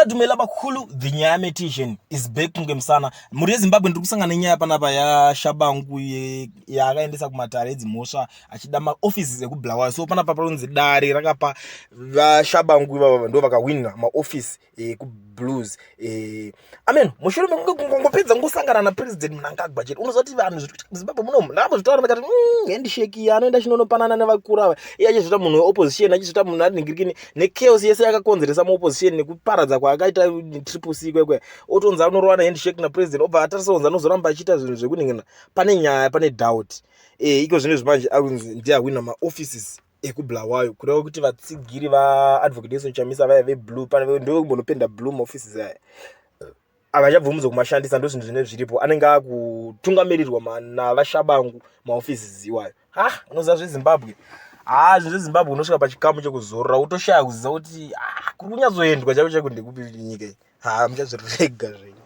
Dumela dumela bakhulu, the nyaya metician is back kunge musana. Mhuri yeZimbabwe, ndiri kusangana nenyaya panapa yaShabangu yaakaendesa kumatare edzimhosva achida maoffices ekuBulawayo. So panapa panonzi dare rakapa vaShabangu ivava ndo vakawina maoffice ekublues. Amen. Mushure mekunge kungopedza kungosangana naPresident Mnangagwa chete, unoziva kuti vanhu zviri kuitika muZimbabwe munomu. Ndakambozvitaura ndakati handshake iyi anoenda chinonopanana nevakuru ava, iye achizviita munhu weopposition, achizoita munhu ariningirikini nechaos yese yakakonzeresa muopposition nekuparadza kwaakaita Triple C kwekwe, otonzi anorova nehandshake napresident, obva atarisa kunzi anozoramba achiita zvinhu zvekuningina. Pane nyaya, pane doubt. Iko zvino izvi manje akunzi ndiye awina maoffices ekuBulawayo, kureva kuti vatsigiri vaAdvocate Nelson Chamisa vaya veblue pane ndokumbonopenda blue maoffices aya havachabvumidzwa kumashandisa. Ndo zvinhu zvine zviripo, anenge akutungamirirwa navaShabangu maoffices iwayo. Ha, unoziva zveZimbabwe, ha, zvinhu zveZimbabwe, unosvika pachikamu chekuzorora utoshaya kuziva kuti, ah, kuri kunyatsoendwa chaiko chaiko ndekupi nyika iyi. Ha, muchazvirega zvenyu.